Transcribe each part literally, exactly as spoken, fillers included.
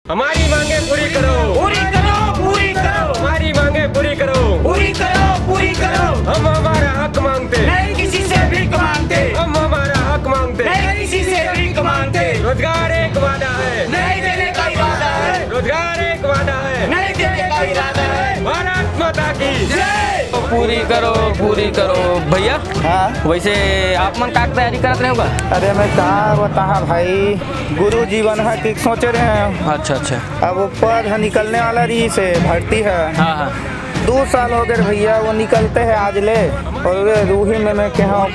हमारी मांगे पूरी करो। पूरी करो, पूरी करो। हमारी मांगे पूरी करो। पूरी करो, पूरी करो। हम हमारा हक मांगते। नहीं किसी से भीख मांगते। हम हमारा हक मांगते। नहीं किसी से भीख मांगते। रोजगार एक वादा है। नहीं देने का इरादा है। रोजगार एक वादा है। नहीं देने का इरादा है। भारत माता की जय। पूरी करो, पूरी करो। भैया, हाँ। वैसे आप मन का तैयारी करत रहे होगा? अरे, मैं का बताहा भाई, गुरु जीवन है कि सोचे रहे हैं। अच्छा, अच्छा। अब वो पद है निकलने वाला रही से भर्ती है। हाँ, हाँ। दो साल हो गए भैया, वो निकलते हैं आज ले, और वे रूही में मैं कहा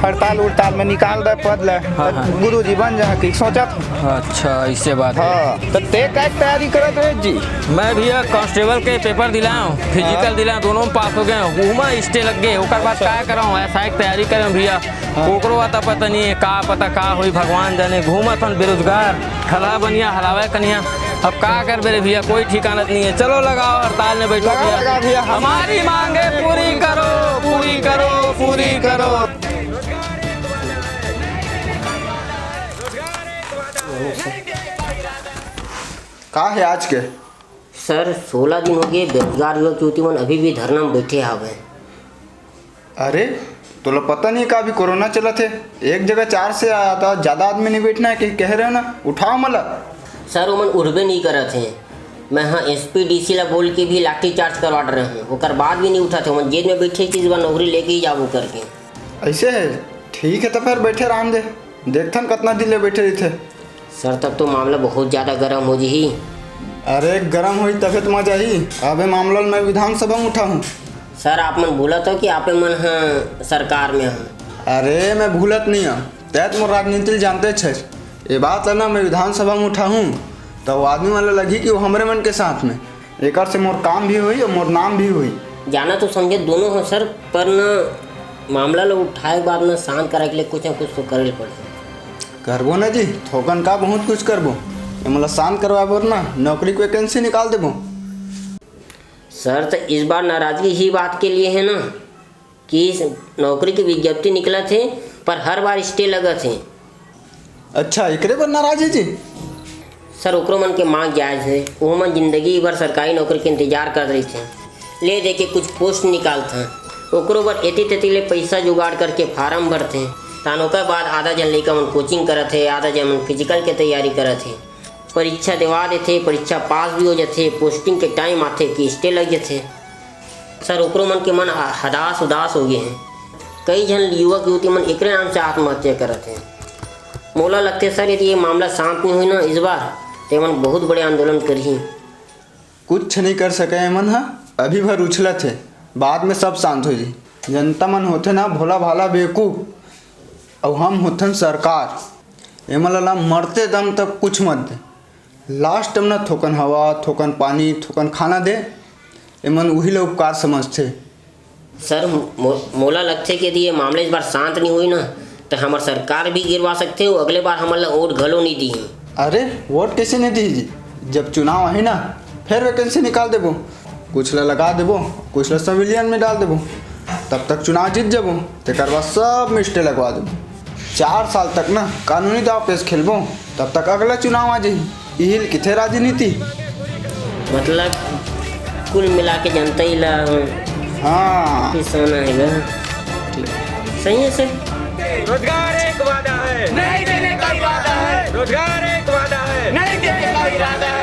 हड़ताल उड़ताल में निकाल दे पद ले। हाँ, हाँ। गुरु जी बन जा कि सोचत। अच्छा, इससे बात है। हाँ, तो ते का तैयारी करत रहे जी? मैं भैया कांस्टेबल के पेपर दिलाया हूँ, फिजिकल हाँ। दिलाया, दोनों में पास हो गए हूँ। उमा स्टे लग गए, ओकर बाद का कराऊँ, ऐसा एक तैयारी करे हूँ भैया। हाँ। ओकरो आता पता नहीं है, का पता का होई, भगवान जाने। घूमत हन बेरोजगार, हला बनिया, हलावे कनिया। अब का करबे रे भैया, कोई ठिकाना नहीं है। चलो लगाओ हड़ताल में बैठो लगा, भैया। लगा भैया, हम हमारी मांगे पूरी करो, पूरी करो, पूरी करो। का है आज के? सर, सोलह दिन हो गए, बेरोजगार युवक युवती मन अभी भी धरना में बैठे हवे। अरे, तोला पता नहीं का अभी कोरोना चलत हे, एक जगह चार से आ-, आ-, ज्यादा आदमी नहीं बैठना है कि कह रहे हो ना, उठाओ मला। सर, ओमन उठबे नहीं करत हे। मैं हाँ एसपी डीसी ला बोल के भी लाठी चार्ज करवा रहे हूँ, ओकर बाद भी नहीं उठत हे। ओमन जेल में बैठे कि इस बार नौकरी लेके ही जाबो करके। ऐसे है, ठीक है, तो फिर बैठे रहन दे, देखथन कितना दिन ले बैठे रहिथे। सर, तब तो मामला बहुत ज्यादा गर्म हो जही। अरे, गर्म होई तभे तो मजा ही। अबे मामला ल मैं विधानसभा में उठाहूँ। सर, आप मन भूलत हो कि आपे मन ह सरकार में हो। अरे, मैं भूलत नहीं हूँ, तै तो मोर राजनीति ल जानते छे। ये बात है ना, मैं विधानसभा में उठाहूँ तो वो आदमी मन ल लगही कि वो हमरे मन के साथ में। एकर से मोर काम भी होई और मोर नाम भी होई। जाना तो समझे दोनों हो सर, पर न मामला ल उठाए के बाद न शांत करे के लिए कुछ न कुछ तो करे ल पड़ही। करबो ना जी, थोकन का बहुत कुछ करबो। ये मतलब शांत करवा बर ना नौकरी के वैकेंसी निकाल देबो। सर, तो इस बार नाराजगी ही बात के लिए है ना कि इस नौकरी की विज्ञप्ति निकलत हे, पर हर बार स्टे लगत हे। अच्छा, एकरे बर नाराज है जी? सर, ओकरो मन के मांग जायज हे। ओमन जिंदगी भर सरकारी नौकरी के इंतजार करत रहिथे। ले दे के कुछ पोस्ट निकालथे, ओकरो बर एती तेती ले पइसा जुगाड़ करके फार्म भरथे, तान ओकर बाद आधा झन लइका मन कोचिंग करत हे, आधा झन मन फिजिकल के तैयारी करत हे। परीक्षा देवा देथे, परीक्षा पास भी हो जाथे, पोस्टिंग के टाइम आथे कि स्टे लग जाथे। सर, ओकरो मन के मन ह-, हदास उदास हो गए हैं। कई झन युवक युवती मन एकरे नाम से आत्महत्या करत हैं। मोला लगथे सर, यदि ये मामला शांत नहीं हुई ना इस बार, तो एमन बहुत बड़े आंदोलन करही। कुछ नहीं कर सके एमन ह, अभी भर उछलत हे, बाद में सब शांत हो जी। जनता मन होथे ना भोला भाला बेवकूफ, अउ हम होथन सरकार। एमन ला मरते दम तक कुछ मत दे। लास्ट में ना थोकन हवा, थोकन पानी, थोकन खाना दे, एमन उही ला उपकार समझथे। सर, मो-, मोला लगथे कि यदि ये मामला इस बार शांत नहीं हुई ना, तो हमर सरकार भी गिरवा सकथे अउ अगले बार हमन ला वोट घलो नहीं दी। अरे, वोट कैसे नहीं दी जी? जब चुनाव आही ना, फिर वैकेंसी निकाल देबो, कुछ ला लगा देबो, कुछ ला सिविलियन में डाल देबो, तब तक चुनाव जीत जाबो, तेकर बाद सब में स्टे लगवा देबो। चार साल तक ना कानूनी दाव पेच खेलबो, तब तक अगला चुनाव आ जाही। इही ल किथे राजनीति। मतलब, कुल मिला के जनता ही ला हाँ। किसान आएगा। ठीक। सही है सर। रोजगार एक वादा है। नहीं देने का इरादा है। रोजगार एक वादा है। नहीं देने का इरादा है।